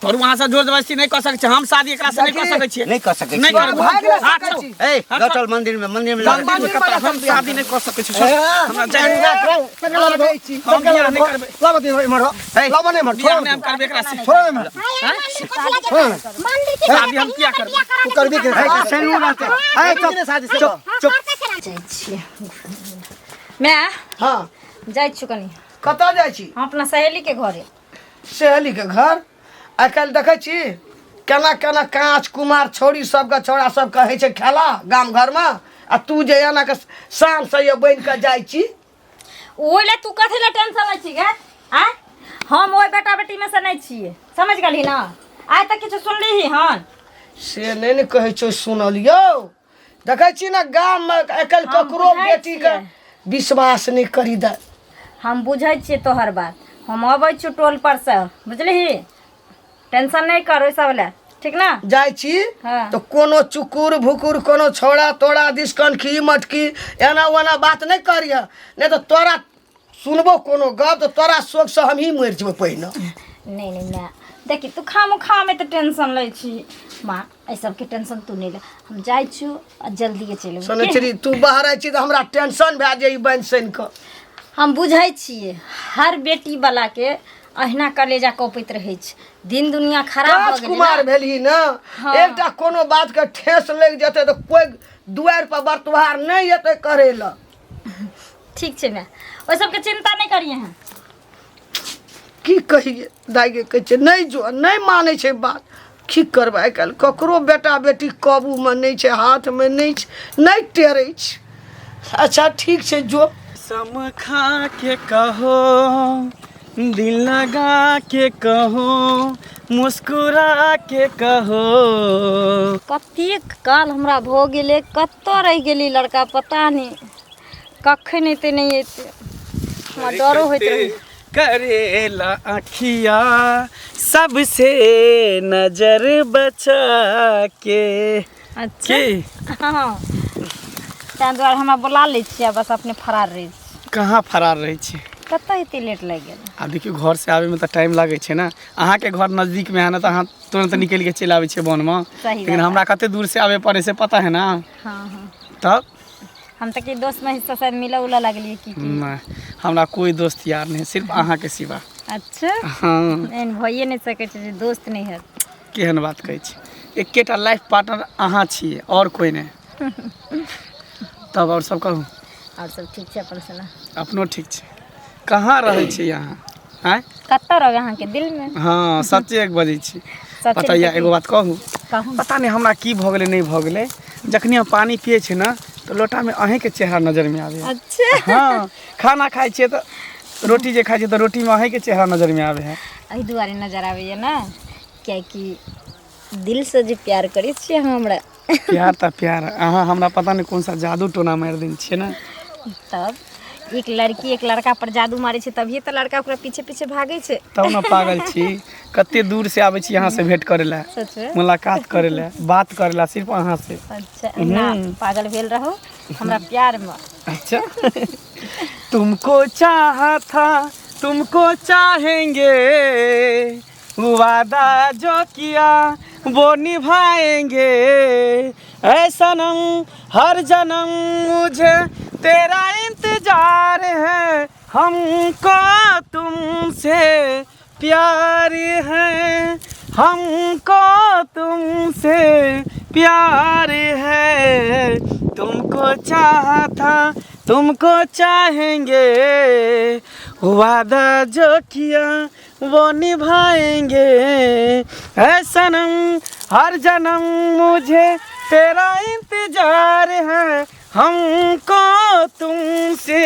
तोर वहाँ से जोर जबरदस्ती नहीं कऽ सकै छी हम शादी एकरा से नहीं कऽ सकै छियै नहीं कऽ सकै नहीं छी। करबै भागि लए हाथ सकै छोड़। छी। ए लऽ चल मंदिर में मंदिर में लऽ चल। मंदिर में हम शादी नहीं कऽ सकै छी छोड़। हमरा जाय हम बियाह नहीं करबै बियाह नहीं हम करबै एकरा से शादी हम किया करबै तू करबी के ए, सेनू रहतै। ए, चुप चुप चुप जाइ छियै माय हाँ जाइ छियौ कनि कतऽ जाइ छी हम अपना सहेलीके घरे सहेलीके घर आइ काल्हि देखै छी केना केना काँच कुमार छौड़ी सबके छौड़ा सब कहै छै खेला गाम घरमे आ तू जे एना के शानसँ ये बनि कऽ जाइ छी ओहि लए तू कथी लए टेंशन लै छी गे आँय हम ओहि बेटा बेटीमे से नहि छियै समझ गेलही ने आइ तक किछु सुनलिही हन से नहि ने कहै छौ सुनलियौ देखै छी ने गाममे आइ काल्हि हम ककरो बुझै बेटीके छियै। विश्वास नहि करी दे हम बुझै छियै तोहर बात हम अबै छियौ टोल परसँ बुझलिही टेंशन नहि कर ओहि सब लए ठीक ने जाइ छी हाँ। तऽ कोनो चुकुर भुकुर कोनो छौड़ा तोड़ा दिस कनखी मटकी एना ओना बात नहि करिह नहि तऽ तोरा सुनबो कोनो गप तऽ तोरा शोकसँ हमही मरि जेबै पहिने नहीं नहीं माय देखी तू खामो खामे तऽ टेंशन लै छी माँ एहि सबके टेंशन तू नहि ले हम जाइ छियौ आ जल्दिए चलि अयबौ सुनै छी तू बाहर आइ छी तऽ हमरा टेंशन भए जाइ बनि सनि कऽ हम बुझै छियै हर बेटी वाला के अहिना कलेजा कँपैत रहै छै दिन दुनिया खराब भऽ काज गेलै कुमार ने। भेलही ने हाँ। एकटा कोनो बात के ठेस लागि जेतै तऽ कोइ दुआरि पर बरतुहार नहि एतै करै लए ठीक छै माय ओहि सबके चिंता नहि करिए हैं की कहिए दाइके कहै छै नहि जो नहि मानै छै बात की करबै आइ काल्हि ककरो बेटा बेटी काबूमे नहि छै हाथमे नहि छै नहि टेरै छै अच्छा ठीक छै जो सम खा के कहो दिल लगा के कहो मुस्कुरा के कहो कतेक काल हमरा भऽ गेलै कतऽ रहि गेली लड़का पता नहि कखन एतै नहि एतै हमरा डरो होइत रहै करेला अखिया सबसे नजर बचा के अच्छा की हँ ताहि दुआरे हमरा बोला लै छियै आ बस अपने फरार रहै छी कहाँ फरार रहै छी कतऽ एते लेट लागि गेल आब देखियौ घर से आबैमे तऽ टाइम लागै छै ने अहाँके घर नजदीकमे है ने तऽ अहाँ तुरन्त निकलि के चलि आबै छियै वनमे सही लेकिन बात। हमरा कते दूर से आबे पड़ै से पता है ना हँ हँ तब हम तऽ की दोस्त में हिस्सा शायद मिलऽ उलऽ लगलियै की की नहि हमरा कोइ दोस्त यार नहि सिर्फ अहाँके सिवा अच्छा हँ एहन भइए नहि सकै छै जे दोस्त नहि हैत केहन बात कहै छी एकेटा लाइफ पार्टनर अहाँ छियै आओर कोइ नहि तब आओर सब कहू आओर सब ठीक छै अपन सुना अपनो ठीक छै कहाँ रहै छी अहाँ आँय कतऽ रहबै अहाँके दिलमे हँ सच्चे बजै छी सच्चे पता यऽ एगो बात कहू कहू पता नहि हमरा की भऽ गेलै नहि भऽ गेलै जखनी हम पानि पियै छी ने तऽ लोटामे अहीँके चेहरा नजरमे आबैए अच्छा हँ खाना खाइ छियै तऽ रोटी जे खाइ छियै तऽ रोटीमे अहीँके चेहरा नजरमे आबै है एहि दुआरे नजर आबैए ने कियाकि दिलसँ जे प्यार करै छियै अहाँ हमरा प्यार तऽ प्यार अहाँ हमरा पता नहि कोन सा जादू टोना मारि देने छियै ने तब एक लड़की एक लड़का पर जादू मारै छै तभिए तऽ लड़का ओकरा पीछे पीछे भागै छै तब ने पागल छी कते दूर से आबै छी अहाँ से भेंट करै लए सच में मुलाकात करै लए बात करै लए सिर्फ अहाँ से अच्छा ना पागल भेल रहू हमरा प्यार में अच्छा तुमको चाहा था तुमको चाहेंगे वादा जो किया वो निभाएंगे ऐ सनम हर जन्म मुझे तेरा इंतजार है हमको तुमसे प्यार है हमको तुमसे प्यार है तुमको चाहा था तुमको चाहेंगे वादा जो किया वो निभाएंगे ऐ सनम हर जन्म मुझे तेरा इंतजार है हमको तुमसे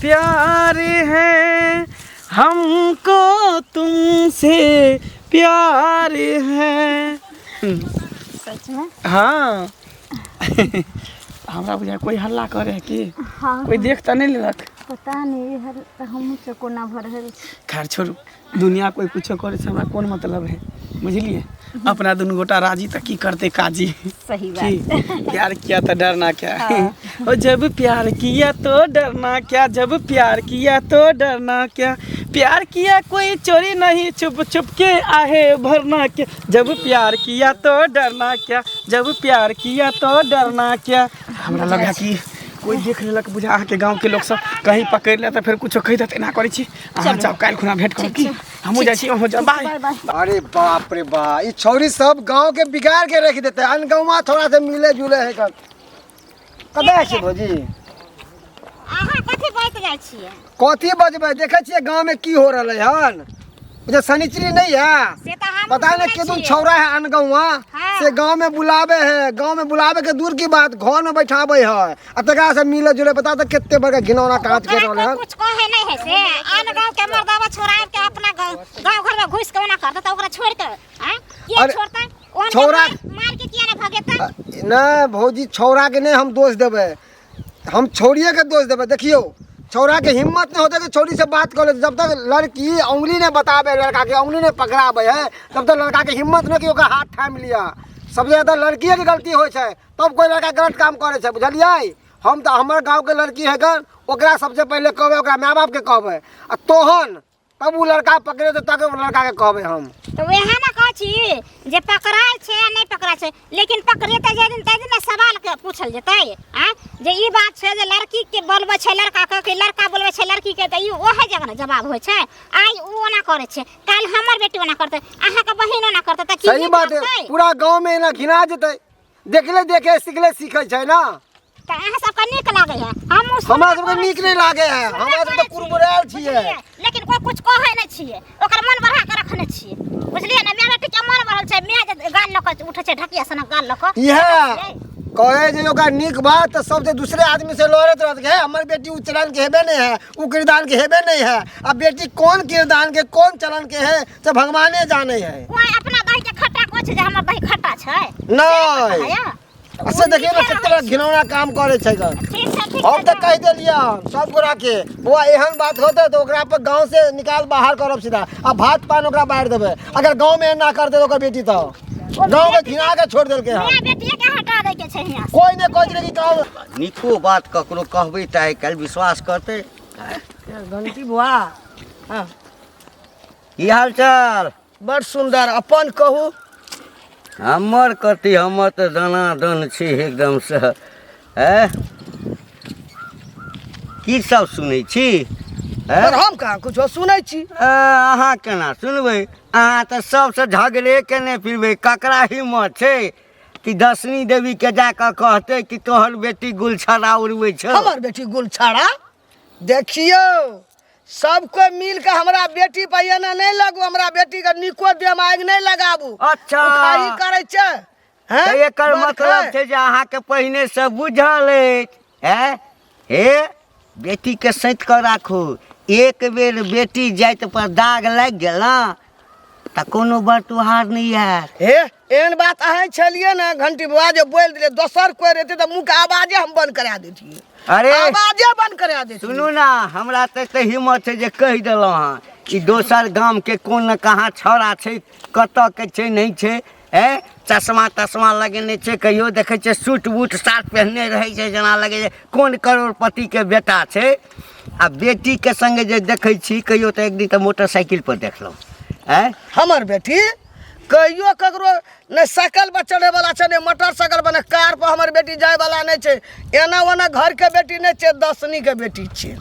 प्यार है हमको तुमसे प्यार है सच में हाँ हमरा बुझाय कोई हल्ला करे है की हाँ कोई देख तऽ नहि लेलक पता नहीं हर हमहूँ चकोना भऽ रहल छी खैर छोड़ू दुनिया कोई कुछो करे से हमरा कोन मतलब है बुझलिए अपना दुनू गोटा राजी तऽ की करते काजी सही की बात प्यार किया तो डरना क्या ओ जब प्यार किया तो डरना क्या जब प्यार किया तो डरना क्या प्यार किया कोई चोरी नहीं, छुप छुप के आहे भरना क्या, जब प्यार किया तो डरना क्या, जब प्यार किया तो डरना क्या। हमरा लगा कि कोई देख लेलक, बुझा अहाँके गाँव के लोग सब कहीं पकड़ ले तऽ फेर कुछो कहि देत। एना करै छी, अहाँ जाउ, काल्हि खुना भेंट करब। की हमहूँ जाइ छी, अहूँ जाउ। बाय। Bye bye. अरे बाप रे बा, ई छौरी सब गांव के बिगाड़ के रख देते। अनगाँवा थोड़ा से मिले जुले है। कल कतऽ छै भौजी? अहाँ कथी बाजि जाइ छियै? कथी बजबै? देखै छियै गांव में की हो रहलै हन। जे शनिचरी नहीं है, से तऽ हम पता नहीं केदुन छौरा है अनगाँवा। हाँ। से गांव में बुलावे है, गांव में बुलावे के दूर की बात, घर में बैठावे है आ तकरा से मिले जुले। पता तो कितने बड़का घिनौना काज कर रहल हन। कुछ कहे नहीं है से आन गांव के मर्दावा छोड़ा के अपना गांव गांव घर में घुस के ओना करता त ओकरा छोड़ के हैं किया अरे, छोड़ता? ओहन के मार के किया ना भगेता? नहीं भौजी, छौरा के नहीं हम दोष देबै, हम छौड़िए के दोष देबै। देखियौ, छौड़ा के हिम्मत नहीं होते कि छौड़ी से बात कर ले। जब तक लड़की उंगली नहीं बताबे, लड़का के उंगली नहीं पकड़ाबे है, तब तक लड़का के हिम्मत नहीं कि ओकर हाथ थामि लिया। सबसे ज्यादा लड़किए के गलती होइ छै, तब कोई लड़का गलत काम करै छै, बुझलियै? हम तऽ हमर गाँव के लड़की है गन, ओकरा सबसे पहिले कहबै, ओकरा माय बाप के कहबै आ तोहन तब उ लड़का पकड़े तऽ तब लड़का के कहबै हम। तऽ वएह ने कहै छी जे पकड़ाइ छै आ नहि पकड़ाइ छै, लेकिन पकड़ेतै जाहि दिन ताहि दिन ने सवाल के पूछल जेतै। आँय जे ई बात छै जे लड़की के बोलबै छै लड़का के कि लड़का बोलबै छै लड़की के, तऽ ई ओहे जगह ने जवाब होइ छै। आइ उ ओना करै छै, काल्हि हमर बेटी ओना करतै, अहाँके बहिन ओना करतै, तऽ की सही नीक बात है। लगतै? पूरा गाँव में एना घिना जेतै। देखले देखे सिखले सीखै छै ना। तऽ अहाँ सबके नीक लागै है? हमहूँ सुनबे हमरा सबके करै नीक छी। नहि लागै है। सुनबे हमरा सब करै तऽ छी। कुरमुरायल छियै। बुझलियै? लेकिन कोइ कुछ कहै नहि छियै, ओकर मन बढ़ा के रखने छियै, बुझलियै ने? माय बेटी के मन बढ़ल छै। माय जे गाल लऽ कऽ उठै छै, ढकिया सनक गाल लऽ कऽ। इएह कहे जे ओकरा नीक बात तऽ सबसे दूसरे आदमी से लड़ैत रहत कि हे हमर बेटी उ चलन के हेबे नहीं है, उ किरदान के हेबे नहीं है। आ बेटी कोन किरदान के कोन चलन के है से भगवाने जाने है। कोइ अपना दही के खट्टा कहै छै जे हमर दही खट्टा छै? नहीं। है। से देखियौ ने कतेक घिनौना काम करै छै गन। ठीक छै, ठीक हम छै। तऽ कहि देलियै हन सब गोरा के, बौआ एहन बात होतै तऽ ओकरा पर गाँव से निकाल बाहर करब सीधा आ भात पान ओकरा बाहर देबै। अगर गाँव में एना करतै तऽ ओकर बेटी तऽ गाँव के घिना के छोड़ि देलकै हन। माय बेटिए के हटा दै के छै हियाँ से। कोइ नहि कहै छलै कि गाँव नीको बात ककरो कहबै तऽ आइ काल्हि विश्वास करतै? घंटी बुआ, हाँ। की हाल चाल? बड़ सुन्दर, अपन कहू। हमर कथी, हमर तऽ दनादन छै एकदमसँ। हैं, की सब सुनै छी? हैं? पर हम कहाँ कुछो सुनै छी। अहाँ केना सुनबै? अहाँ तऽ सबसँ झगड़े केने फिरबै। ककरा हिम्मत छै कि दशनी देवी के जाकऽ कहतै कि तोहर बेटी गुलछड़ा उड़बै छौ? हमर बेटी गुलछड़ा? देखियौ, सब कोई मिल के हमरा बेटी पर एना नहीं लगू। हमरा बेटी के निको देह आगि नहीं लगाबू। अच्छा। उखाही करै छै, हैं? तऽ एकर बड़ मतलब खाय। छै जे अहाँके पहिने से बुझल अछि। हैं हे, बेटीके सैत कऽ राखू। एक बेर बेटी जाति पर दाग लागि गेल ने तऽ कोनो बरतुहार नहि आयत। हे, एहन बात अहाँ छलियै ने घंटी बुआ जे बोलि देलियै। दोसर कोइ रहतै तऽ मुँहके आवाजे हम बंद करा दैतियै। अरे, आवाजे बंद करा दैतियै। सुनू ने, हमरा तऽ एते हिम्मत छै जे कहि देलहुँ हँ कि दोसर गामके कोन कहाँ छौड़ा छै, कतऽ के छै, नहि छै। ए चश्मा तश्मा लगेने छै, कहियो देखै छै सूट बूट साथ पहिरने रहै छै, जेना लगै छै कोन करोड़पतिके बेटा छै। आ बेटीके सङ्गे जे देखै छी कहियो तऽ एक दिन तऽ मोटरसाइकिल पर देखलहुँ। आँय, हमर बेटी कहियो ककरो नहि साइकिल पर चढ़े वाला छै, नहि मोटरसाइकिल पर, नहि कार पर। हमर बेटी जाय वाला नहि छै। एना ओना घर के बेटी नहि छै, दसनी के बेटी छै,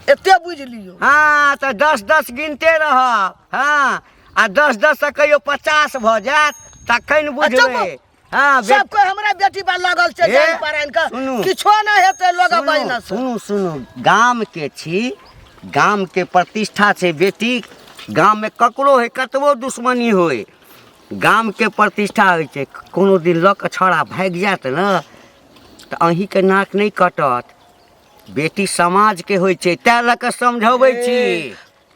एते बुझि लियौ। हँ, तऽ 10 10 गिनते रहब। हँ, आ 10 10 से कहियो 50 भऽ जायत तखन बुझबै। हँ, सब कोई हमरा बेटी पर लगल छै। हे, जान परान के सुनू। किछो नहि हेतै लोग सुनू, बहिना से। सुनू सुनू, गाम के छी, गाम के प्रतिष्ठा छै बेटी। गाम में ककरो होइ, कतबो दुश्मनी होइ, गाम के प्रतिष्ठा होइ छै। कोनो दिन लऽ कऽ छौड़ा भागि जायत ने तऽ अहीँके नाक नहि कटत। बेटी समाज के होइ छै, तैं लऽ कऽ समझबै छी।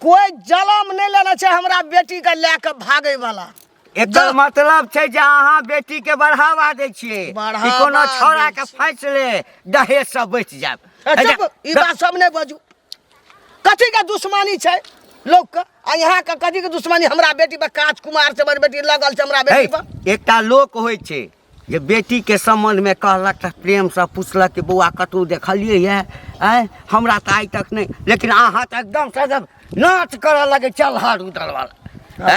कोई जलम नहि लेने छै हमरा बेटी के लए कऽ भागै वाला। एकर मतलब छै जे अहाँ बेटी के बढ़ावा दै छियै कि बढ़ावा कोनो छौड़ा दै के फैसि ले, दहेज से बचि जायब। ए, चुप, ई बात सब नहि बजू। कथी के दुश्मनी छै लोक के आ यहाँ के कथी के दुश्मनी हमरा बेटी पर? काज कुमार छै हमर बेटी, लगल छै हमरा बेटी पर। एकटा लोक होइ छै जे बेटीके सम्बन्धमे कहलक तऽ प्रेमसँ पुछलक कि बौआ कतहु देखलियै यऽ? आँय, हमरा तऽ आइ तक नहि, लेकिन अहाँ तऽ एकदम से एकदम नाच करऽ लगै छै अल्हार उदल वाला।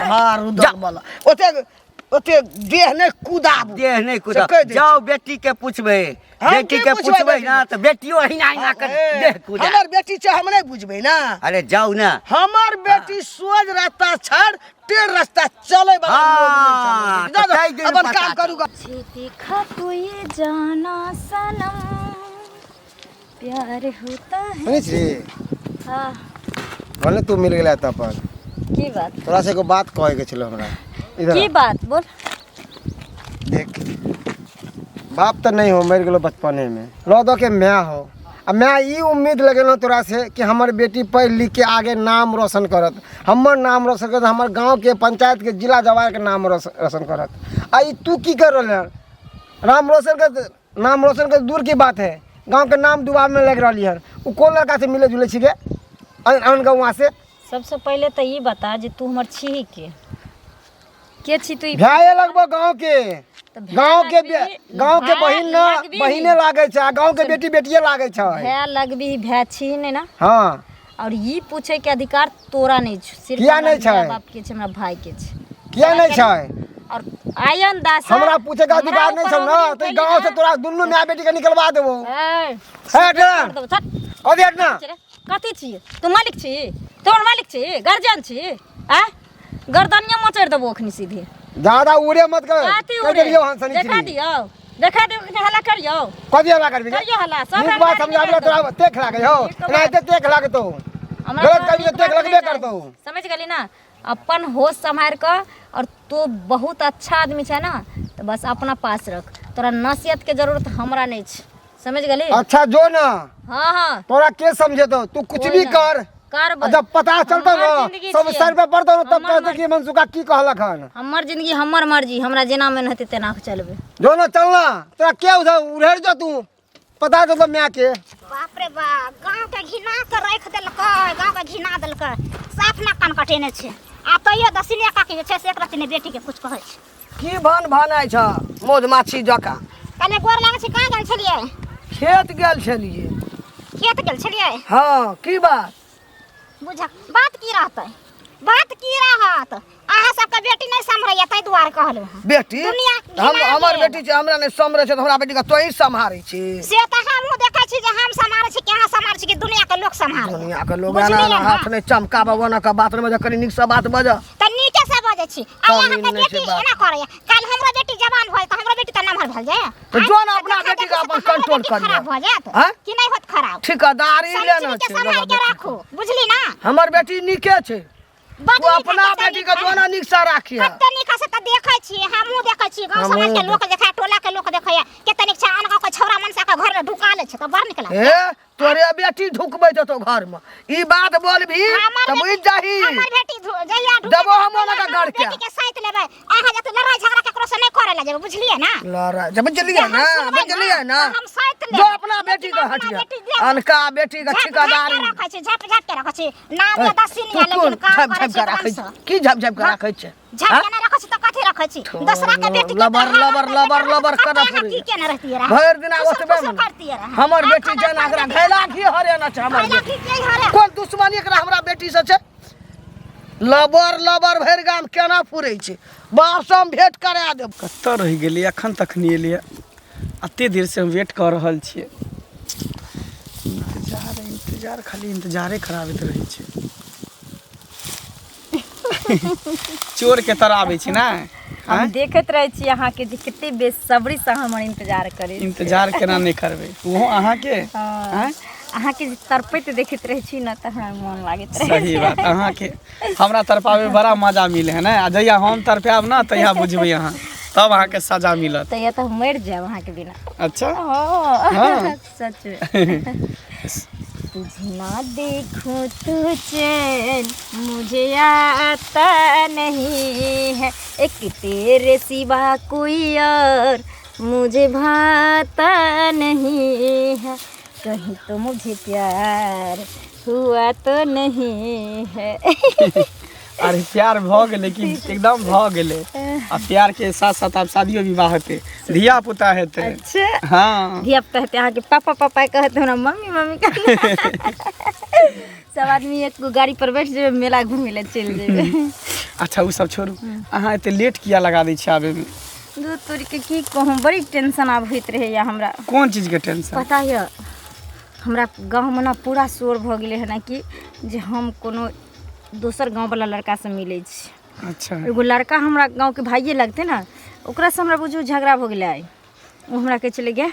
हार उदल वाला ओते ओते देह नहि कुदाबू। देह नहि से कुदा कहि दै छी। जाउ बेटी के पूछबै। हम बेटी की के पुछबै पूछबै बेटी ना तऽ बेटियो अहिना अहिना के देह कुदा। हमर बेटी छै, हम नहि बुझबै ना। अरे जाउ ना। हमर बेटी सोझ रास्ता छाड़ टेढ़ रास्ता चले वाला लोग नहि छै हमर हाँ, बेटी। जा, तऽ जा, ताहि दिन अपन पता काम करू ग। तुझे देखा तो ये जाना सनम प्यार होता है। सुनै छी? हाँ। भने तू मिल गेला तऽ अपन। की बात? तोरा से एगो बात कहै के छलो हमरा। इधर की आ। बात बोल। देख, बाप तऽ नहीं हो, मरि गेलो बचपने में, लऽ दऽ के माय हो, आ माय ई उम्मीद लगेलहुँ तोरा से कि हमर बेटी पढ़ि लिख के आगे नाम रोशन करत, हमर नाम रोशन करत, हमर गाँव के पंचायत के जिला जवार के नाम रोशन करत। आ ई तू की कर रहल हन? नाम रोशन कर, नाम रोशन कर दूर की बात है, गाँव के नाम डुबाबे में लग रही हन। उ कोन लड़का से मिले जुले छिके अन गौआ से? सबसे पहले तऽ ई बता जे तू हमर छी के के छी तू? ई भाये लगभग गाँव के। तऽ भाय गाँव के लगबी, गाँव के भाय बहिन न लगबी। बहिने लागे छै, आ गाँव के बेटी बेटिये लागे छै। भाय लगबी, भाय छी नहि ना? हाँ। और ई पूछे के अधिकार तोरा नहीं छौ, सिर्फ किया हमरा नहि छै? माय बाप के छै, हमरा भाई के छै। किया नहीं छै? और आयन दास हमरा पूछे के हमरा अधिकार नहीं ऊपर छौ ना, उंगली तो उठेली गाँव से ना। तोरा दुनू माय बेटी के निकलवा देबो। ए, हे, कर देबो, छट। अभी हट ना। कथी छी तू? मालिक छी? तोहर मालिक छी? गार्जियन छी? आ गर्दनिया मचोड़ि देबो अखनी सीधे। ज्यादा उड़े मत कर। कथी कह उड़े? देलियौ हन सनी। देखा दियौ, देखा दियौ, कनी हल्ला करियौ। कथी हल्ला करबी? करियौ हल्ला, सब नीक रंग बात गाड़ी समझाबला निकालि तोरा देबो। तेख लागै हौ। नीक बात। एनाहिते तेख लागतौ। हमरा गलत तोरा करबी नीक तऽ तेख बात लगबे नहि चाही। करतौ। समझ गेली ना? अपन होश सम्हारि कऽ, और तू बहुत अच्छा आदमी छै ना, तऽ बस अपना पास रख। तोरा नसीहत के जरूरत हमरा नहि छै, समझ गेली? अच्छा जो ना। हाँ हाँ। तोरा के समझेतौ? तू कुछ कोई भी ना। कर। करबै। आ जब पता चलतौ हमर ना, जिंदगी सब छियै। सर पे पड़तौ ना, तब हमर कहतौ कि मनसुखा की कहलक हन। हमर जिंदगी हमर मर्जी, हमरा जेना मन हेतै तेना चलबै। जो ना, चल ना, तोरा के उधर उधर जो तू पता चलतौ माय के। बाप रे बाप, गाँव के घिना के राखि देलकै, गाँव के घिना देलकै। साफ ना कान कटेने छै, आ तैयो दसिने काकी जे छै से एक रत्ती नहि बेटी के कुछ कहै छै। की भान भानाइ छ मधुमाछी जकाँ? कने गोर लागै छै। कहाँ गेल छलियै? खेत गेल छलियै। खेत गेल छलियै? हँ, की बात? बुझक बात की रहतै, बात की रहत? अहाँ सबके बेटी नहि सम्हरैया, ताहि दुआरे कहलहुँ हँ। बेटी दुनिया हम घिना हमर गेल। बेटी छै, हमरा नहि सम्हरै छै तऽ हमरा बेटीके तोही सम्हारै छी? से तऽ हमहूँ देखै छी जे हम सम्हारै छी कि अहाँ सम्हारै छी कि दुनिया के लोक सम्हारै। दुनिया के लोग बुझलियै एना एना ने? हाथ नहि चमकाबऽ, ओना के बात नहि बजऽ, कनि नीकसँ बात बजऽ। तऽ नीके से बजै छी। आ तब अहाँके ई नहि छै बेटी बात। एना करैया, काल्हि हमरो बेटी जवान भऽ जेतै, हमरो बेटी तऽ नमहर भऽ जाय। तऽ जो ने अपना देखा बेटीके देखी से अपन तऽ हमरो कंट्रोल बेटी करिहे। खराब भऽ जायत। आँय? कि नहि होत खराब? ठिकादारी लेना शनि के छै सम्हारि के बेटीके। राखू, बुझली ना? हमर बेटी नीके छै। बड तू नीक अपना है, कते बेटीके नीक है। जोना नीकसँ राखिहे। कते नीक से तऽ देखै छी, हमहूँ देखै छी, गाँव समाज के हमहूँ लोक देखै, टोला के लोक देखैया, कते नीक छै। आन गाँव के छौड़ा मनसा के घर में ढुका लै छै तऽ बड़ नीक लागै। हे, तोरे बेटी ढुकबै देतौ घरमे, ई बात बोलबही हमर तऽ बुझि बेटी- जाही। हमर बेटी जहिया ढुके देबो हम तहिया ओना के हमर घर के। बेटी के साइत लेबै। अहाँ जते लड़ाई झगड़ा केकरो से नहि करे ला जेबै, बुझलियै ना? लड़ाई जब बुझलियै जे हम ना, सुनबै बुझलियै ना, तऽ हम साइत जो लेबै। अपना बेटी लेकिन के अपना हटिया बेटी देब। अनका बेटी के झाँप झाँप के ठिकादारी रखै छी, झाँप झाँप के रखै छी। नाम ए, या दसिन तू या, लेकिन कोन काम झाँप करै झाँप छी के राखै एकदमसँ। छी? की झाँप झाँप के हाँ? राखै छै? झाँप हाँ? के नहि रखै छी तऽ कथी रखै छी? दोसरा के बेटी के लबर तऽ लबर हमर लबर बेटी लबर के करऽ तऽ अहाँ पड़ैए। की केने रहितियै रहए? भरि दिना फुसुर ओतबे फुसुर मे करतियै रहए। हमर आँख बेटी खराब जेना कर एकरा देतियै। घैला घी हरेना छै हमर घैला बेटी। घी के हरे? कोन दुश्मनी एकरा हमरा बेटी से छै? लबर लबर भरि गाम केना फुरै छै? बाप से हम भेंट करा देब। कतऽ रहि गेलियै? एखन तक नहि एलियै। एते देरसँ हम वेट कऽ रहल छियै। इंतजार इंतजार, खाली इंतजारे कराबैत रहै छै। चोर के तरह आबै छै ने? हम आँय? देखैत रहै छी अहाँके जे कते बेसब्रीसँ अहाँ हमर इंतजार करै छी। इंतजार केना नहि करबै, ओहो अहाँके। हँ। आँय? अहाँके जे तड़पैत देखैत रहै छी ने, तऽ हमरा मोन लागैत रहै। सही बात। अहाँके हमरा तड़पाबै बड़ा मजा मिले है ने? आ जहिया हम तड़पायब ने, तहिया बुझबै अहाँ, तब अहाँके सजा मिलत। तहिया तऽ हम मरि जायब अहाँके बिना। अच्छा। हाँ। हाँ। सच में। तुझे ना देखूं तो चैन मुझे आता नहीं है, एक तेरे सिवा कोई और मुझे भाता नहीं है, कहीं तो मुझे प्यार हुआ तो नहीं है। अरे प्यार भऽ गेलै कि एकदम भऽ गेलै। आ प्यार के साथ साथ आब शादियो विवाह हेतै, धिया पुता हेतै। अच्छा। हाँ। धिया पुता हेतै, अहाँके पापा पापा कहत, हमरा मम्मी मम्मी कहत। सब आदमी एक गो गाड़ी पर बैठ जेबै, मेला घूमै लए चलि जेबै। अच्छा ओ सब छोड़ू, अहाँ एते लेट किया लगा दै छियै आबैमे? दूध तोड़ि के की कहूँ, बड़ी टेंशन आब होइत रहैया हमरा। कोन चीजके टेंशन? पता यऽ हमरा गाँवमे ने पूरा शोर भऽ गेलै हन कि जे हम कोनो दोसर गाँववला लड़कासँ मिलै छी। अच्छा। एगो लड़का हमरा गाँवके भाइये लगतै ने, ओकरासँ हमरा बुझू झगड़ा भऽ गेलै आइ। ओ हमरा कहै छलै गे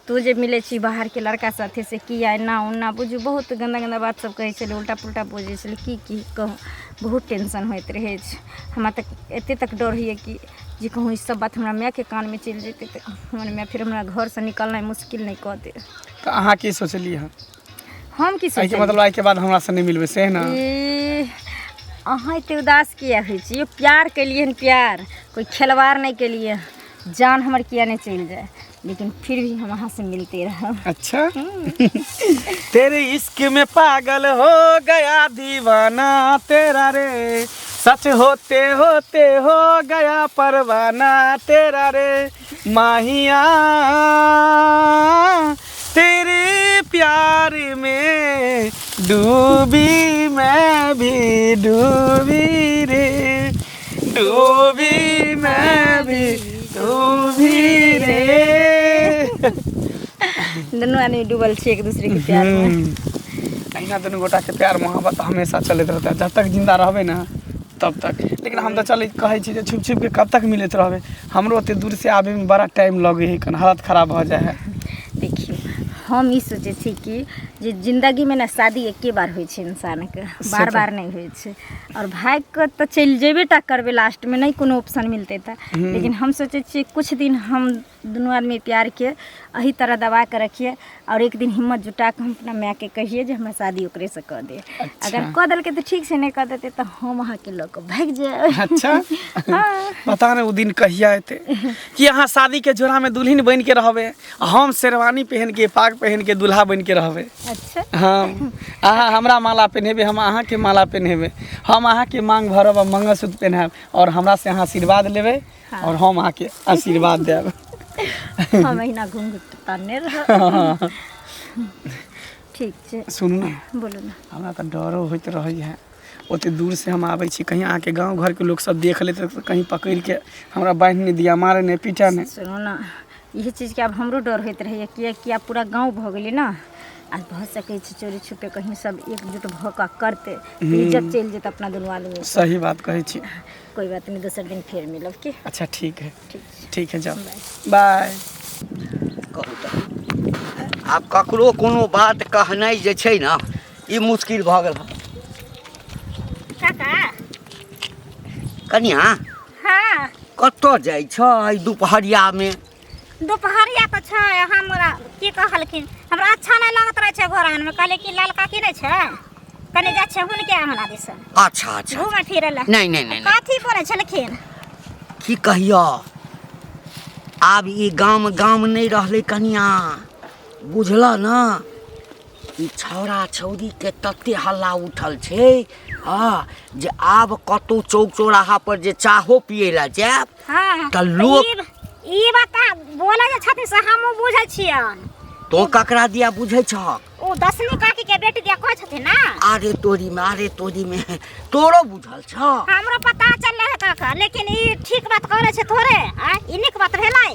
तू जे मिलै छी बाहरके लड़का साथे से किया एना ओना, बुझू बहुत गन्दा गन्दा बात सब कहै छलै, उल्टा पुल्टा बजै छलै। की की कहू, बहुत टेंशन होइत रहै छै हमरा। तऽ एते तक डर होइए कि जे कहूँ ई सब बात हमरा मायके कानमे चलि जेतै तऽ हमर माय फेर हमरा घरसँ निकलनाइ मुश्किल नहि कऽ देत। तऽ अहाँ की सोचलियै हँ? हम की एहिके सोचलियै? मतलब एहिके बाद हमरासँ नहि मिलबै से ने? ई अहाँ एते उदास किया होइ छी? यौ प्यार केलियै हन, प्यार कोइ खेलवाड़ नहि केलियै, जान हमर किया नहि चलि जाए, लेकिन फिर भी हम अहाँ से मिलते रहब। अच्छा, तेरे इश्क में पागल हो गया दीवाना तेरा रे, सच होते होते हो गया परवाना तेरा रे, माहिया तेरे प्यार में डूबी मैं भी डूबी रे, डूबी मैं भी डूबी रे। दुनू आदमी डूबल छी एक दूसरे के प्यार में। अहिना दुनू गोटा के प्यार मोहब्बत हमेशा चलैत रहतै जब तक जिंदा रहबै ने तब तक। लेकिन हम तऽ चलै कहै छी जे छुपि छुपि के कब तक मिलैत रहबै? हमरो ओते दूर से आबे में बड़ा टाइम लगै है, कन हालत खराब भऽ जाइ है। देखियौ हम ई सोचै छी कि जे जिन्दगीमे ने शादी एके बार होइ छै इंसानके, बार बार नहि होइ छै। आओर भागि कऽ तऽ चलि जेबे टा करबै लास्टमे, नहि कोनो ऑप्शन मिलतै तऽ। लेकिन हम सोचै छियै कुछ दिन हम दुनू आदमी प्यारके एही तरह दबा कऽ रखियै आओर एक दिन हिम्मत जुटा कऽ हम अपना मायके कहियै जे हमरा शादी ओकरेसँ कऽ दे। अगर कऽ देलकै तऽ ठीक छै, नहि कऽ देतै तऽ हम अहाँके लऽ कऽ भागि जायब। अच्छा। हँ। पता नहि ओ दिन कहिया एतै कि अहाँ शादीके जोड़ामे दुल्हिन बनि के रहबै आ हम शेरवानी पहिन के पाग पहिन के दूल्हा बनि के रहबै। अच्छा। हाँ, अहाँ हमरा माला पहिनेबै, हम अहाँके माला पहिनेबै, हम अहाँके मांग भरब आ मंगलसूत्र पहिनायब आओर हमरा से अहाँ आशीर्वाद लेबै। हाँ। और हम अहाँके आशीर्वाद देब। हम अहिना घूंघट तानने रहब। ठीक छै। सुनू ने। बोलू ने। हमरा तऽ डरो होइत रहै है, ओते दूर से हम आबै छी, कहीं अहाँके गाँव घरके लोक सब देख लेत तऽ कहीं पकड़िके हमरा बान्हि नहि दिया, मारे नहि पीटे नहि। सुनू ने, इहे चीजके आब हमरो डर होइत रहैए, किएकि आब पूरा गाँव भऽ गेलै ने, आ भऽ सकै छै चोरी छुपे कहीं सब एकजुट भऽ कऽ करतै तऽ इज्जत चलि जेतै अपना दुनू आदमी। सही बात कहै छी। कोई बात नहीं, दोसर दिन फिर मिलब की। अच्छा ठीक है। ठीक छै। ठीक है, जाओ, बाय। कहू तऽ आब ककरो कोनो बात कहनाइ जे छै ने ई मुश्किल भऽ गेल हँ। काका। कनिया। हाँ। कतऽ जाइ छ एहि दुपहरियामे? दुपहरिया तऽ छै, हमरा की कहलखिन, हमरा अच्छा नहि लगैत रहै छै घर आङनमे। कहलियै कि लाल काकी नहि छै, कनि जाइ छै हुनके आङना दिस। अच्छा अच्छा। घूमे फिरे लए। नहि नहि नहि नहि। कथी बोलै छलखिन? की कहियौ, आब ई गाम गाम नहि रहलै कनिया, बुझलऽ ने? ई छौड़ा छौड़ीके तते हल्ला उठल छै हँ जे आब कतहु चौक चौराहा पर जे चाहो पियै लए जायब हाँ तऽ लोक ई बात अहाँ बोलै जे छथिन से हमहूँ बुझै छियनि। तो ककरा दिया बुझै छहक? ओ दसनी काकी के बेटी दिया कहै छथिन ने। अरे तोरी में, अरे तोरी में, तोरो बुझल छ? हमरो पता चललै है काका, लेकिन ई ठीक बात करै छै थोड़े? आँय, ई नीक बात भेलै?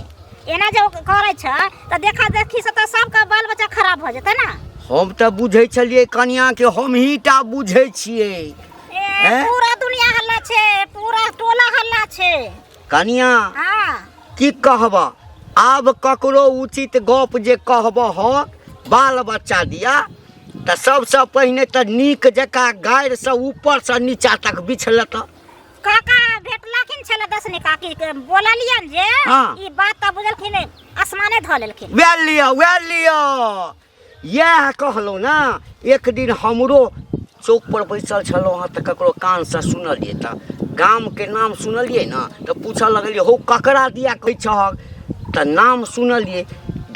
एना जे ओ करै छै तऽ देखा देखी से तऽ सबके बाल बच्चा खराब भऽ जेतै ने। हम तऽ बुझै छलियै कनिया के हमही टा बुझै छियै। ए, हैं? पूरा दुनिया हल्ला छै, पूरा टोला हल्ला छै। कनिया। हाँ। की कहब, आब ककरो उचित गप जे कहब हक बाल बच्चा दिया तऽ सबसँ पहिने तऽ नीक जकाँ गारिसँ ऊपरसँ नीचा तक बिछलत। काका भेटलखिन छलै दसनी काकी के, बोललियन जे हाँ। ई बात तऽ बुझलखिन आसमाने धऽ लेलखिन। वएह लिअ, वएह लिअ, इएह कहलहुँ ने। एक दिन हमरो चौक पर बैसल छलहुँ हँ तऽ ककरो कानसँ सुनलियै, तऽ गामके नाम सुनलियै ने तऽ पूछऽ लगलियै, हौ ककरा दिया कहै छहक? तऽ नाम सुनलियै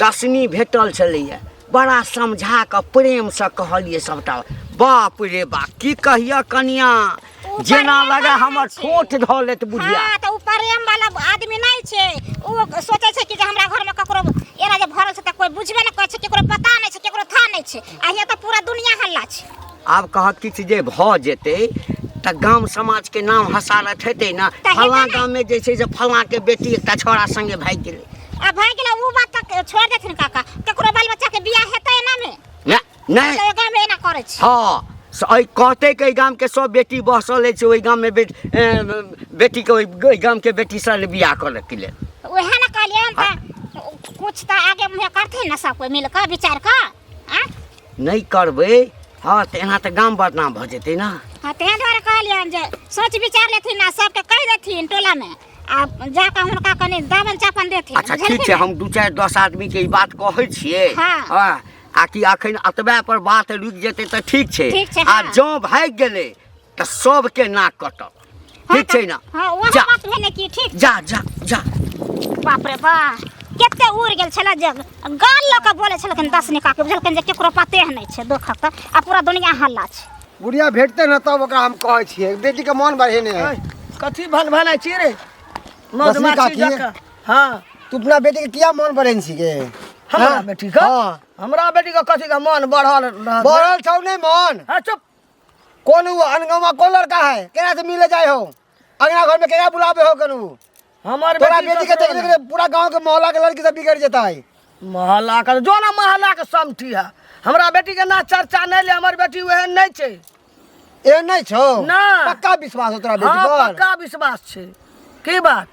दसनी भेटल छलैए। बड़ा समझा कऽ प्रेमसँ कहलियै सबटा। बाप रे बाप, की कहियऽ कनिया, ओ जेना प्रेम लगे वाला हमर नहि छै। ठोठ धऽ लेत बुढ़िया। हाँ, तऽ ओ प्रेम वाला आदमी नहि छै। ओ सोचै छै कि जे हमरा घरमे ककरो एना जे भरल छै तऽ कोइ बुझबे नहि करै छै, केकरो पता नहि छै, केकरो था नहि छै, आ हियाँ तऽ पूरा दुनिया हल्ला छै। आब कहक किछु जे भऽ जेतै तऽ गाम समाजके नाम हसारत हेतै ने। तऽ हेतै फलाँ ने। गाममे जे छै से फलाँके बेटी एकटा छौड़ा सङ्गे भागि गेलै। आ भागि गेलै ओ बात तक छोड़ि देथिन काका, ककरो बाल बच्चाके बियाह हेतै एनामे? नहि नहि, तऽ गाममे एना करै छै। हँ, से एहि कहतै कि एहि गामके सब बेटी बसल अछि ओहि गाममे बेटी, बेटीके ओहि गामके बेटीसँ बियाह करऽके लेल। उएह ने कहलियै हन, तऽ कुछ तऽ आगे मुँहे करथिन ने सब कोइ मिल कऽ विचार कऽ। आँ नहि करबै, हँ, तऽ एना तऽ गाम बदनाम भऽ जेतै ने। हँ, ताहि दुआरे कहलियनि जे सोच विचार लेथिन आ सबके कहि देथिन टोलामे, आ जाकऽ हुनका कनि दामन चापन देथिन। अच्छा ठीक छै, हम 2 4 10 आदमीके ई बात कहै छियै। हँ। हँ, आ कि अखन एतबे पर बात रुकि जेतै तऽ ठीक छै। ठीक छै, आ हँ। जँ भागि गेलै तऽ सबके नाक कटत। हँ, ठीक छै ने? हँ, वएह जा। बात भेलै कि ठीक। जा जा जा। बाप रे बा, कते उड़ि गेल छलै जे गाल लऽ कऽ बोलै छलखिन दस निका के, बुझलखिन जे केकरो पते नहि छै दुखक, तऽ आ पूरा दुनिया हल्ला छै। बुढ़िया भेटतै ने तब ओकरा हम कहै छियै, बेटीके मन बढ़ेने है। कथी भन भनाइ छी रे रश्मि मधुमाछी काकी। जकाँ? हाँ। तू अपना बेटी के किया मन बढ़ेने छी गे? हमरा हाँ? बेटी के? हाँ। हमरा बेटी के कथी के मन बढ़ल रहत? बढ़ल छौ नहि मन? हाँ, चुप। कौन वो अनगमा कौन लड़का है, केना से मिले जाए हो, अंगना घर में केना बुलावे हो कनु? हमर तोरा बेटी बेटी के ककरो देखने के पूरा गांव के मोहल्ला के लड़की सब बिगड़ जेता है। मोहल्ला के जो ना मोहल्ला के समठी है, हमरा बेटी के ना चर्चा नहीं ले, हमर बेटी ओहन नहीं छै। ए नहीं छौ? ना। पक्का विश्वास हो तोरा बेटी हाँ, पर? पक्का विश्वास छै। की बात?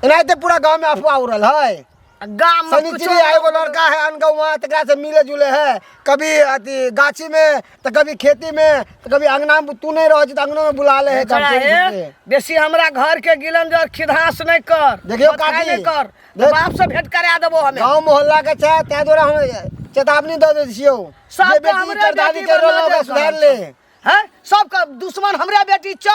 एनाहिते पूरा गांव में अफवाह उड़ल है। गाम में शनिचरी कुछो एगो लड़का है अनगौवा, तकरा से मिले जुले है, कभी अथी गाछी में तो कभी खेती में तो कभी अंगना में, तू नहीं रह तऽ अंगनो में बुला ले है। बेचारा काम हे, चोरी छुपके। बेसी हमरा घर के गिलन जर खिधास नहीं कर, देखियौ बतखाइ काकी, नहीं कर, देख। बाप से भेंट करा देबो हमे। गाँव मोहल्ला के छै, ताहि दुआरे हम चेतावनी दऽ दै छियौ सबके जे बेटी हमरे करदानी बेटी कर रहल बना ओकरा दे सुधार ले। हैं, सबके दुश्मन हमरे बेटी छ।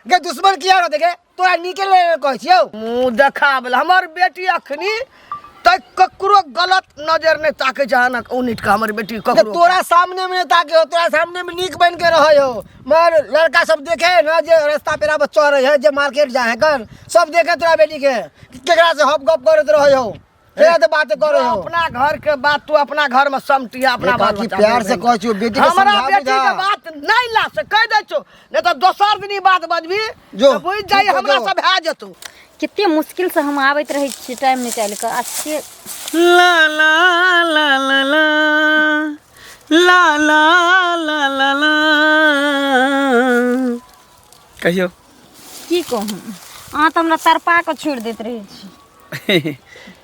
गे दुश्मन किया रहतै गे, तोरा नीके ले कहै छियौ। मुँह देखाबल हमर बेटी अखनी तक ककरो गलत नजर नहीं ताके छै, उनिट के हमर बेटी गे ककरो तोरा सामने में ताके हो, तोरा सामने में नीक बन के रहै हो, मगर लड़का सब देखे ना जे रास्ता पेरा पर चढ़ै है, जे मार्केट जाए है कर, सब देखे तोरा बेटी के केकरा से हप गप करैत रहै हो, केकरा से बात करै जो हो। अपना घर के बात तू अपना घर में समटिया, अपना ए बाल काकी, बच्चा प्यार से में। कहै छियौ, बेटी के हमरा समझा बेटी बुझा। के बात नहीं ला से कह दै छौ, नहीं तो दोसर दिन ई बात बजबी जो, तऽ बुझि जाइ ठीक हो, हमरा जो। सब भए जेतौ। कते मुश्किल से हम आबैत रहै छियै टाइम निकालि कऽ, आ से ला ला ला ला ला ला ला ला ला ला। कहियौ। की कहू, अहाँ तऽ हमरा तड़पा कऽ छोड़ि दैत रहै छी।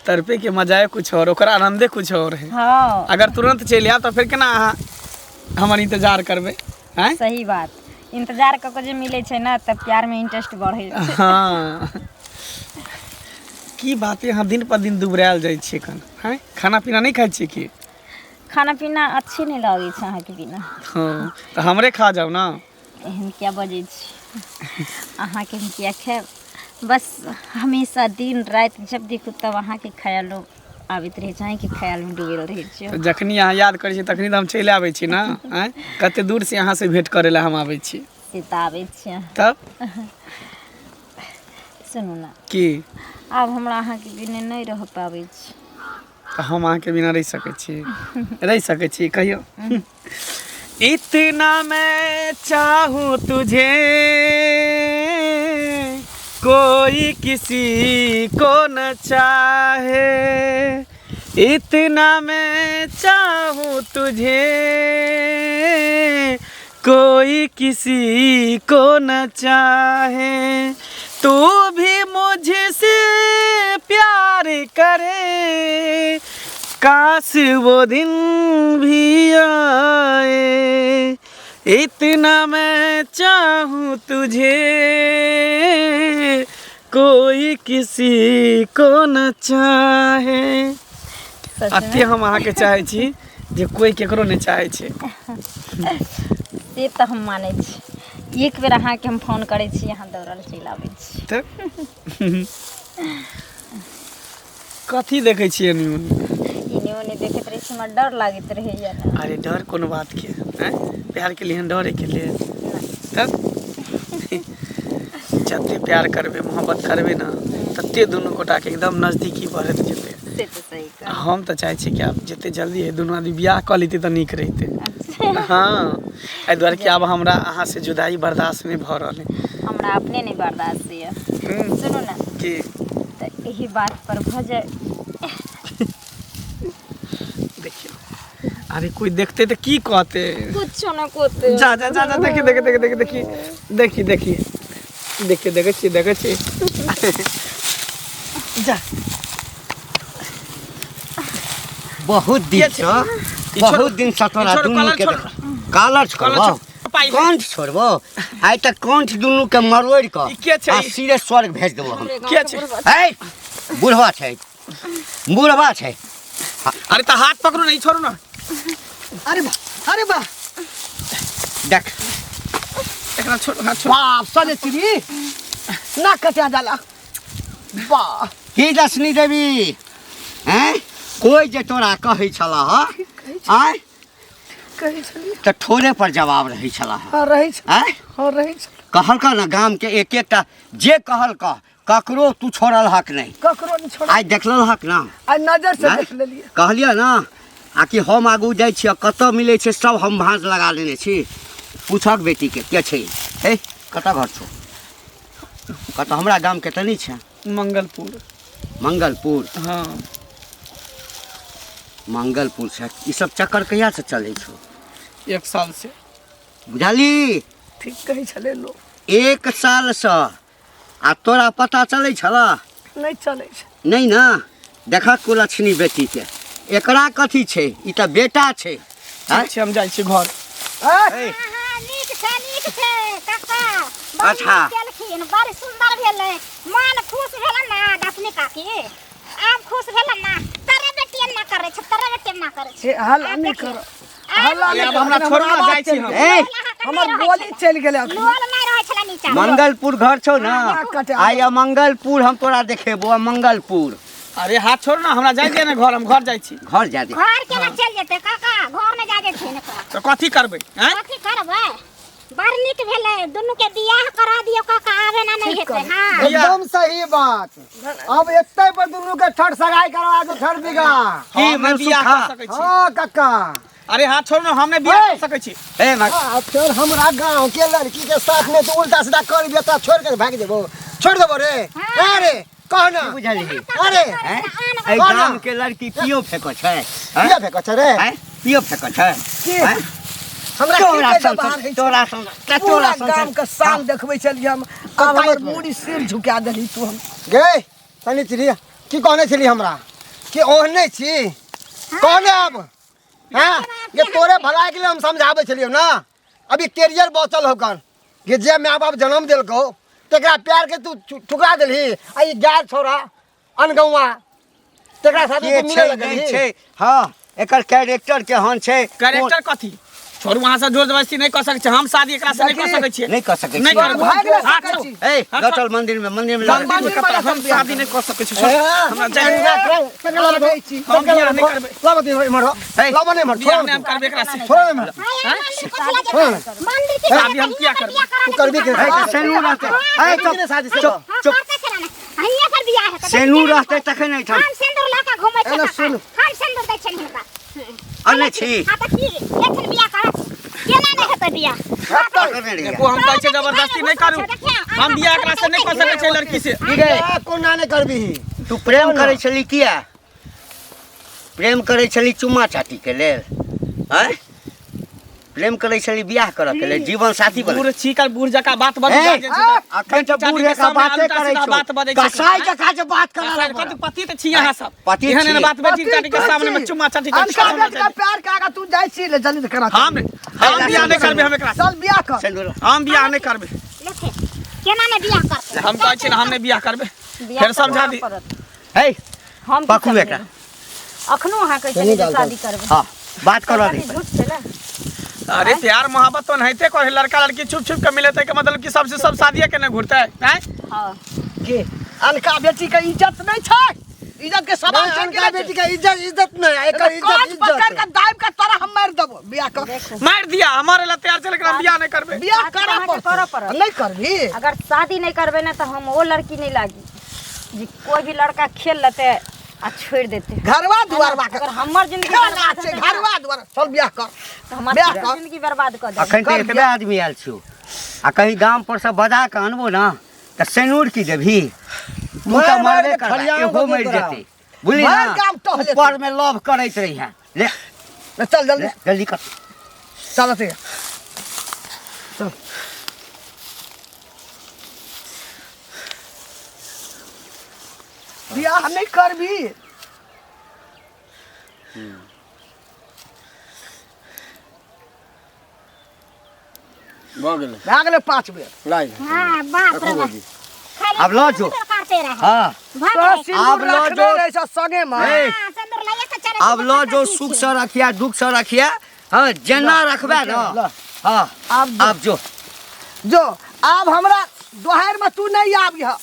तड़पे के मजाए कुछ और, ओकर आनंदे कुछ और है। हाँ। अगर तुरंत चलि आयब तऽ फेर केना अहाँ हमर इंतजार करबै? आँय? सही बात, इंतजार कऽ के जे मिलै छै ने तऽ प्यारमे इंटरेस्ट बढ़ै छै। हाँ, की बात है, अहाँ दिन पर दिन दुबरायल जाइ छियै एखन? आँय, खाना पीना नहि खाइ छियै की? खाना पीना अच्छे नहि लगै छै अहाँके बिना। हाँ, तऽ हमरे खा जाउ ने। एहन किया बजै छी, अहाँके हम किया खायब? बस हमेशा दिन राति जब देखू तब अहाँके ख्यालो आबैत रहै छै, अहीँके ख्यालमे डूबल रहै छियै। तऽ जखनी अहाँ याद करै छियै तखनी तऽ हम चलि आबै छी ने। आँय, कते दूर से अहाँ से भेंट करै लए हम आबै छी। से तऽ आबै छियै। तब सुनू ने। की? आब हमरा अहाँके बिना नहि रह पाबै छी। तऽ हम अहाँके बिना रहि सकै छी? रहि सकै छी? कहियौ। इतना मैं चाहूँ तुझे, कोई किसी को न चाहे, इतना मैं चाहूँ तुझे, कोई किसी को न चाहे, तू भी मुझसे प्यार करे, काश वो दिन भी आए, इतना मैं चाहूँ तुझे, कोई किसी को न चाहे। सच एते हम अहाँके चाहै छी जे कोई केकरो नहि चाहै छै। से तऽ हम मानै छी, एक बेर अहाँके हम फोन करै छी, अहाँ दौड़ल चलि आबै छी। तऽ कथी देखै छियै एनी ओनी? एने ओने देखैत रहै छी, हमरा डर लागैत रहैया ने। अरे डर कोनो बात के? आँय, प्यार के लिए डरे के लिए? तब जते प्यार करबै, मोहब्बत करबै ने, तते दुनू गोटाके एकदम नजदीकी बढ़ैत जेतै। से तऽ सही कहै। हम तऽ चाहै छी कि आब जते जल्दी है दुनू आदमी बियाह कऽ लेतै तऽ नीक रहितै। अच्छा। छै। हाँ, एहि दुआरे कि आब हमरा अहाँ से जुदाई बर्दाश्त नहि भऽ रहल है। हमरा अपने नहि बर्दाश्त यऽ। सुनू ने। की? तऽ एहि बात पर भऽ जाय। देखियौ, अरे कोई देखते तऽ की कहते? कुछो न कहते। जा जा जा जा, देखी देखी देखी देखी देखी देखी देखी देखी, देखै छी देखै छी, जा। बहुत दिन से, बहुत दिन से तोरा दुनू के कालर छोड़बो, कंठ छोड़बो, आइ तक कंठ दुनू के मरोड़ कऽ आ सीधे स्वर्ग भेज देबो हम। के छै? ए बुढ़वा छै, बुढ़वा छै। अरे तऽ हाथ पकड़ू नहीं, छोड़ू ना। अरे बा, अरे बा, देख एकरा छोड़ू, हाथ छोड़ू। बाप सने चिड़ी ना कटा जाला। वाह की दसनी देवी हैं, कोई जे तोरा कहै छला ह, आय कहै छली तऽ ठोरे पर जवाब रहै छला। हां रहै छल, आय हां रहै छल। कहलका ना गाम के एक एकटा जे कहलका ककरो तू छोड़ल हक नहीं, ककरो नहीं छोड़ल। आइ देखल हक ना, आइ नजर से देख लेलिए। कहलियै ना आ कि हम आगू जाइ छियै, कतऽ मिलै छै सब हम भाँज लगा लेने छी। पूछक बेटी के के छै, हे कतऽ घर छौ, कतऽ? हमरा गाम के तऽ नहि छै। मंगलपुर। मंगलपुर? हाँ मंगलपुर छै। ई सब चक्कर कहिया से चलै छौ? 1 साल से। बुझली? ठीक कहै छलै लोग। 1 साल से। आ तोरा पता चलै छला? नहि चलै छै। नहि ना? देखक कुलक्षणी बेटी के, एकरा कथी छै, ई तऽ बेटा छै। ठीक छै, हम जाइ छी घर। नीक छै, नीक छै काका। अच्छा केलखिन, बड़ सुंदर भेलै, मन खुश भेल ना दसनी काकी, आब खुश भेल ना। तोरे बेटी एना करै छै, तोरे बेटी एना करै छै। हल्ला नहि कर, हल्ला नहि आब हमरा छोड़ू ना, जाइ छी हम। हमर गोली चलि गेलै। लोल नहि रहै छलै नीचा। मंगलपुर घर छौ ना? आइ मंगलपुर हम तोरा देखेबो, मंगलपुर। अरे हाथ छोड़ ना, हमरा जाइ दिअ ना घर, हम घर जाइ छी। घर जा दे। घर केना चलि जेतै काका? घर नहि जा देथिन। तऽ कथी करबै? कथी करबै? बड़ नीक भेलै, दुनू के बियाह करा दियौ काका, आबे ना नहि हेतै। हां एकदम सही बात। अब एते पर दुनू के ठठ सगाई करवा दो, ठठ बिगा की हम बियाह कर सकै छी। हां काका। अरे हाथ छोड़ ना, हम नहि बियाह कर सकै छी। ए फिर हमरा गांव के लड़की के साथ में तो उल्टा सीधा कर बिया त छोड़ के भाग जेबो, छोड़ देबो रे। अरे कह ना, बुझलही? अरे ए गाम के लड़की कियो फेको छै? कियो फेको छै रे? कियो फेको छै? हमरा तोरा तोरा गाम के शान देखबै छलियै हम, आब हमर मूड़ी सिर झुका देलही तू। हम गे तनी चिड़ी की कहने छली हमरा कि ओहने छी कहने अब? हाँ ये तोरे भलाई के लिए हम समझाबै छलियौ ना। अभी कैरियर बचल हो कन कि जे my बाप जन्म देलकौ तेकरा प्यार के तू ठुकरा देलही। आ ई गाय छोरा अनगौआ तेकरा साथ तू मिले लगलही छै। हाँ एकर कैरेक्टर केहन छै? कैरेक्टर कथी? छोड़ू, अहाँ से जोर जबरदस्ती नहि कऽ सकै छी हम, शादी एकरा से नहि कऽ सकै छी। नहि कऽ सकै छी, नहीं करबै। ए लटल मंदिर में, मंदिर में हम शादी नहि कऽ सकै छी। हमरा जाय हम बियाह नहि करबै। लाबऽ दे इमहर, लाबऽ नहि इमहर, बियाह नहि हम करबै एकरा से। छोड़ इमहर। मंदिर के शादी हम किया करबै? तू करबी के? सेनू रहतै। ए चुप चुप चुप, हइये पर बियाह हेतै। सेनू रहतै तखन एहिठाम। हम सिन्दूर लऽ कऽ घुमै छी, हम सिन्दूर दै छियनि हिनका। अनै छी। हां तऽ की एखन बियाह करत? केना नहि हेतै बियाह? देखो हम कहै छी जबरदस्ती नहि करू, हम बियाह एकरा से नहि कऽ सकै छियै लड़की से। की गे कोना नहि करबी? तू प्रेम करै छली किया? प्रेम करै छली चुम्मा चाटी के लेल? आँय प्रेम करै छली बियाह करऽ के लेल, जीवन साथी बने। बूढ़ छी कर, बूढ़ जकाँ बात बजै ए, अखन तऽ बूढ़ जकाँ बाते करै छौ, बात बजै छै। कसाई जकाँ जे बात करऽ लगबो। कथी पति तऽ छी अहाँ सब, पति एहन एहन छी। बात बेटी चाटी के सामने में चुम्मा चाटी के। अनका बेटी के प्यार के आगा तू जाइ छी ले, जल्दी से करा। हम बियाह नहि करबै, हम एकरा चल बियाह कर। हम बियाह नहि करबै। केना नहि बियाह करतै? हम कहै छी ने हम नहि बियाह करबै, फेर समझा दी। हे हम पकड़ू एकरा। अखनो अहाँ कहै छलियै जे शादी करबै। हां बात करऽ दे। झूठ छै ने? अरे प्यार मोहब्बत तो नहिते करे, लड़का लड़की छुप छुप के मिले के मतलब कि सबसे सब शादी के नहीं घुरते हैं? हां के अनका बेटी के इज्जत नहीं छै, इज्जत के सवाल छै। अनका बेटी के इज्जत इज्जत नहीं, एकर इज्जत इज्जत पकड़ के दाब के तोरा हम मार देबो। बियाह कर, मार दिया हमारे ला तैयार चल, एकरा बियाह नहीं करबे। बियाह करऽ पड़त, नहीं करबी। अगर शादी नहीं करबे ना तो हम वो लड़की नहीं लागी जी कोई भी लड़का खेल लेते आ छोड़ि देतै। घरवा दुआरवा के अगर हमर जिंदगी खेला बर्बाद छै हेतै ना, घरवा दुआर चल बियाह कर तऽ हमर बियाह कर। जिंदगी बर्बाद कऽ देतै। अखन तऽ एतबे आदमी आयल छियौ आ कहीं गाम पर से बजा कऽ अनबो ना तऽ सेनूर की देबही तू मारि तऽ मारि मरबे के करबा खलियान एगो कऽ मरि तोरा। जेतै बुझली भरि ना गाम टहलेतै। ऊपर में लव करैत रही है ले ले, चल जल्दी ले, जल्दी कर चल अथी चल बियाह नहि करबी भऽ गेलै भए गेलै 5 बेर लाइ हाँ बाप रे बाप खाली आब लऽ जो। सिन्दूर काटते रहे हाँ भऽ तो गेलै। सिन्दूर आब लऽ रखने जो। रहै छ संगे मे ए, हाँ, सिन्दूर लइए के चलै आब छै, लऽ जो की सुख छै? से रखिया दुख से रखिया हाँ जेना रखबे ना हाँ आब जो। आब जो जो आब हमरा दोहार में तू नहीं आबी हाँ,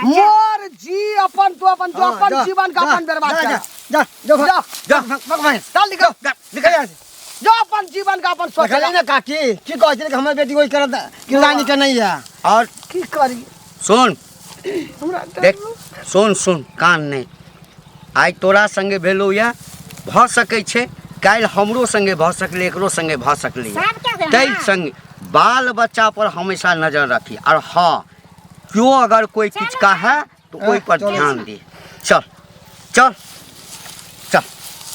जा। मोर जी अपन तू अपन जो हाँ, अपन जा, जीवन का जा, अपन बर्बाद जा, कर जा, जा, जो भाग, जा। जा, भाग, भाग, भाग। चल निकल जा, निकल यहाँ से। जो अपन जीवन का अपन सोच देखली ना काकी की कहै छलै कि हमर बेटी ओहि करत किरदानी के नहीं है और की करी सुन हमरा देख सुन सुन कान नहि आइ तोरा संगे भेलौ या भऽ सकै छै काल्हि हमरो संगे भऽ सकलै एकरो संगे भऽ सकलै सबके ताहि हाँ। संगे बाल बच्चा पर हमेशा नजर रखी और हाँ केओ अगर कोई किछु कहै तऽ ओहि पर ध्यान दी चल चल।